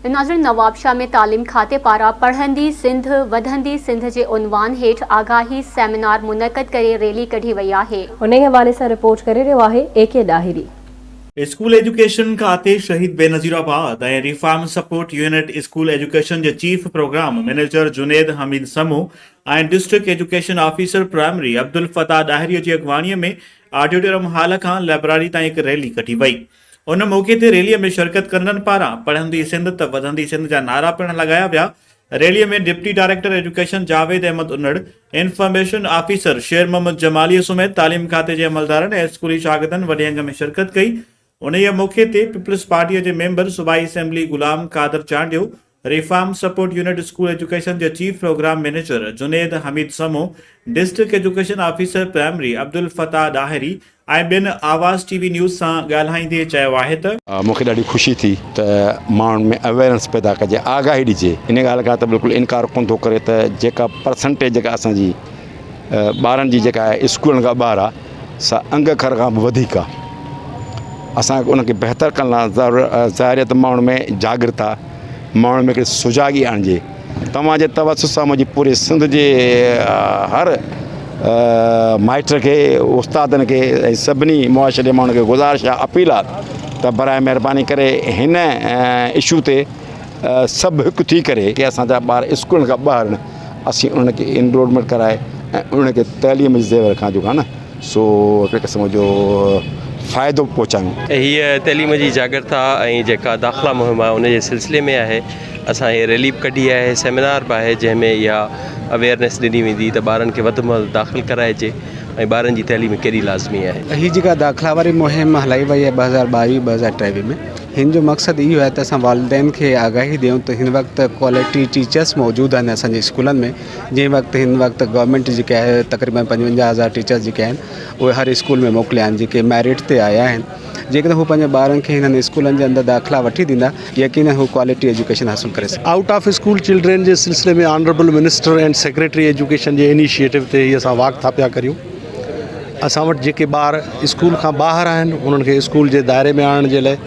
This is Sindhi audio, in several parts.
ناظرين نوابشاهه ۾ تعليم کاتي پاران پڙهندي سنڌ وڌندي سنڌ جي عنوان هيٺ آگاهي سيمينار منعقد ڪري ريلي ڪڍي وئي آهي. انهي حوالي سان رپورٽ ڪري رهيو آهي اي ڪي ڏاهري. اسڪول ايجوڪيشن کاتي Shaheed Benazirabad ۽ reform support unit school education جي chief programme manager Junaid Hameed Samoon ۽ district education officer primary Abdul Fattah Dahri جي اڳواڻي ۾ آڊيٽوريم هال کان لئبراري تائين هڪ ريلي ڪڍي وئي. ان موقعي تي ريلي ۾ شرڪت ڪندڙن پاران پڙهندي سنڌ ته وڌندي سنڌ جا نعرا پڻ لڳايا ويا. Rally ۾ deputy director education Javed Ahmed Unar, information officer Sher Muhammad Jamali سميت تعليم کاتي جي عملدارن ۽ اسڪولي شاگردن وڏي انگ ۾ شرڪت ڪئي. انهيء موقعي تي پيپلز پارٽيء جي ميمبر صوبائي assembly Ghulam Qadir Chandio, reform support unit school education جي chief programme manager Junaid Hameed Samoon, district education officer primary Abdul Fattah Dahri ۽ ٻين آواز ٽي وي نيوز سان ڳالهائيندي چيو آهي ته. مون کي ڏاڍي خوشي ٿي ته ماڻهن ۾ اويئرنس پيدا ڪجي آگاهي ڏجي ان ڳالهه کان ته بلڪل انڪار ڪونه ٿو ڪري ته جيڪا پرسنٽيج جيڪا اسان جي ٻارن جي جيڪا اسڪولن کان ٻاهر آهي سا انگ اکر کان به وڌيڪ آهي اسان کي ان کي بهتر ڪرڻ لاء ظاهر آهي ته ماڻهن ۾ جاڳرتا ماڻهن ۾ هڪڙي سجاڳي آڻجي توهان جي توسط سان منهنجي پوري سنڌ جي هر مائٽ کي استادن کي ۽ سڀني معاشري جي ماڻهن کي گذارش آهي اپيل آهي ته برائي مهرباني ڪري هن اشو تي سڀ هڪ ٿي ڪري ڪي اسان جا ٻار اسڪولن کان ٻاهر نه اسين انهن کي انرولمينٽ ڪرائي ۽ انهن کي تعليم جي زيور کان جيڪو آهي نه سو هڪڙي قسم جو فائدو پهچايون. هيء تعليم جي جاڳرتا ۽ جيڪا داخلا مهم آهي ان جي سلسلي ۾ آهي. اسان هيء ريلي به ڪڍي آهي، سيمينار به آهي جنهن ۾ اها اويئرنيس ڏني ويندي ته ٻارن کي وڌ ۾ وڌ داخل ڪرائجي ۽ ٻارن جي تعليم ڪيڏي لازمي آهي. هي جيڪا داخلا واري مهم هلائي وئي آهي 2022 2023 ۾ هن جو مقصد اهو آهي ته اسان والدين کي آگاهي ڏيون ته هن وقت ڪوالٽي ٽيچرس موجود آهن اسان جي اسڪولن ۾ جنهن وقت هن وقت گورنمينٽ جيڪي آهي تقريبن 55 هزار ٽيچرس جيڪي آهن اهي هر اسڪول ۾ موڪليا آهن جيڪي ميرٽ تي آيا آهن جيڪڏهن هو پنهنجي ٻارن کي هنن اسڪولن جي اندر داخلا وٺي ڏيندا يقينن هو ڪوالٽي ايجوڪيشن حاصل ڪري سگهندا. آئوٽ آف اسڪول چلڊرين جي سلسلي ۾ honourable minister and secretary education جي انيشيٽو تي هي اسان واڪ ٿا پيا ڪريون اسان وٽ جيڪي ٻار اسڪول کان ٻاهر آهن انهن کي اسڪول جي دائري ۾ آڻڻ جي لاء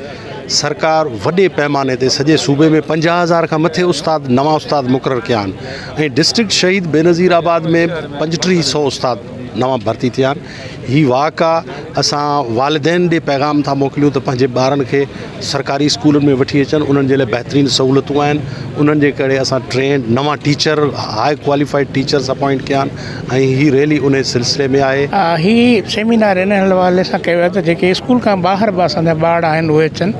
سرڪار وڏي پئماني تي سڄي صوبي ۾ 50 هزار کان مٿي استاد نوان استاد مقرر ڪيا آهن ۽ ڊسٽرڪٽ شهيد بينظير آباد ۾ 35 سو استاد نوان ڀرتي ٿيا آهن هي واڪ آ اسان والدين ڏي پيغام ٿا موڪليون ته پنهنجي ٻارن کي سرڪاري اسڪولن ۾ وٺي اچن انهن جي لاء بهترين سهولتون آهن انهن جي ڪري اسان ٽرينڊ نوان teacher high qualified teachers appoint ڪيا آهن ۽ هي ريلي انهي سلسلي ۾ آهي. هي سيمينار ان حوالي سان ڪيو ويو ته جيڪي اسڪول کان ٻاهر به اسان جا ٻارڙا آهن اهي اچن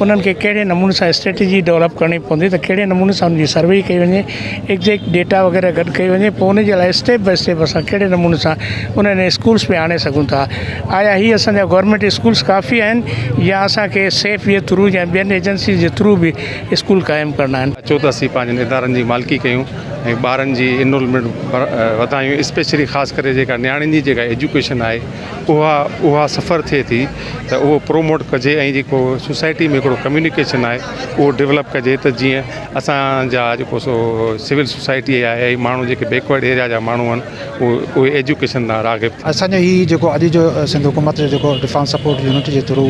انهن کي ڪهڙي نموني سان اسٽريٽجي ڊولپ ڪرڻي پوندي ته ڪهڙي نموني سان انهن جي سروي ڪئي وڃي ايگزيڪٽ ڊيٽا وغيره گڏ ڪئي وڃي پوء ان جي لاء اسٽيپ باء اسٽيپ اسان ڪهڙي نموني سان انهن اسڪولس ۾ آڻي سگهون ٿا آيا هي اسان جا گورنمينٽ اسڪولس ڪافي آهن يا اسان کي سيف جي ٿرو يا ٻين ايجنسيز جي ٿرو به اسڪول قائم ڪرڻا آهن. اچو ته اسين پنهنجن ادارن جي مالڪي ڪيون ۽ ٻارن جي انرولمينٽ وڌايون اسپيشلي خاص ڪري جيڪا نياڻين جي جيڪا ايجوڪيشن آهي اها اها سفر ٿئي ٿي ته اهو پروموٽ ڪجي ۽ جيڪو سوسائٽي ۾ هڪڙو ڪميونيڪيشن آهي اهو ڊولپ ڪجي ته جيئن اسان جا جيڪو سو سول سوسائٽي آهي ۽ ماڻهو جيڪي بيڪورڊ ايريا جا ماڻهو آهن اهي ايجوڪيشن ڏانهن راغب ٿين. اسان جو هي جيڪو اڄ جو سنڌ حڪومت جو جيڪو ريفارم سپورٽ يونٽ جي ٿرو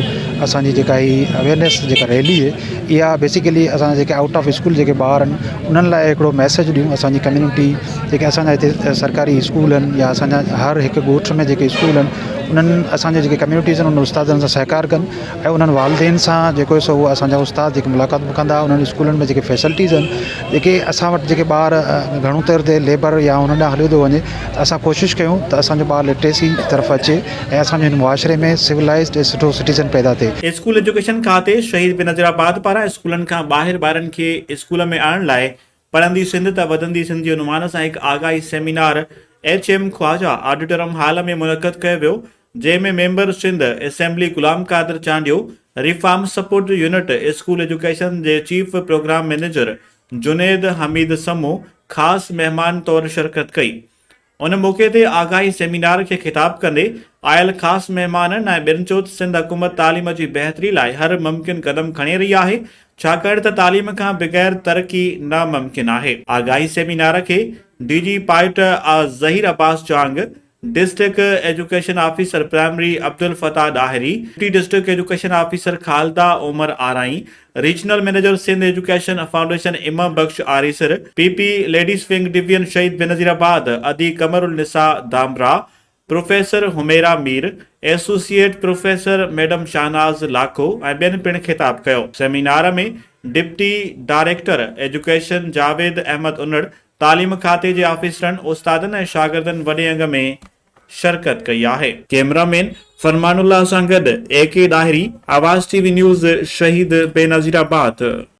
اسان جي جيڪا هي اويئرنيس جيڪا ريلي اها بيسيڪلي اسان جا جيڪي آئوٽ آف اسڪول جيڪي ٻار آهن انهن لاء هڪڙو ميسيج ڏيون اسان جي ڪميونٽي جيڪي اسان جا هتي سرڪاري اسڪول آهن يا اسان جا هر هڪ ڳوٺ ۾ جيڪي اسڪول آهن انهن اسان جي جيڪي ڪميونٽيز آهن انهن استادن سان سهڪار ڪن ۽ انهن والدين سان جيڪو سو اهو اسان جا استاد جيڪي ملاقات به ڪندا انهن اسڪولن ۾ جيڪي فيسلٽيز آهن جيڪي اسان وٽ جيڪي ٻار گهڻو طور تي ليبر يا انهن ڏانهن هليو ٿو وڃي ته اسان ڪوشش ڪيون ته اسان جو ٻار لٽريسي طرف اچي ۽ اسان جو هن معاشري ۾ سولائزڊ ۽ سٺو سٽيزن پيدا ٿئي. اسڪول ايجوڪيشن کاتي شهيد بينظير آباد پاران اسڪولن کان ٻاهر ٻارن کي اسڪول ۾ آڻڻ لاء پڙهندي سنڌ ته وڌندي سنڌ جي عنوان سان هڪ آگاهي seminar H M Khawaja auditorium hall ۾ منعقد ڪيو ويو جنهن ۾ member Sindh assembly Ghulam Qadir Chandio, reform support unit school education جي chief programme manager Junaid Hameed Samoon خاص مهمان طور شرڪت ڪئي. ان موقعي تي آگاهي سيمينار کي خطاب ڪندي آيل خاص مهمانن ۽ ٻين چيو ته سنڌ حڪومت تعليم جي بهتري لاء هر ممڪن قدم کڻي رهي آهي ڇاڪاڻ ته تعليم کان بغير ترقي ناممڪن آهي. آگاهي سيمينار کي ڊي جي پائٽ Zaheer Abbas Chang, District education officer primary Abdul Fattah Dahri, deputy district education officer Khalida Umar Arain, regional manager Sindh education foundation Imam Bakhsh Arisar, P P ladies wing division Shaheed Benazirabad Adi Qamar-un-Nisa Dhamrah, professor Humaira Mir, associate professor madam Shahnaz Lakho ۽ ٻين پڻ خطاب ڪيو. Seminar ۾ deputy director education Javed Ahmed Unar, تعليم کاتي جي آفيسرن، استادن ۽ شاگردن وڏي انگ ۾ شرڪت ڪئي آهي. ڪئميرا مين فرمان الله سان گڏ A K Dahri, Awaz T V news, Shaheed Benazirabad.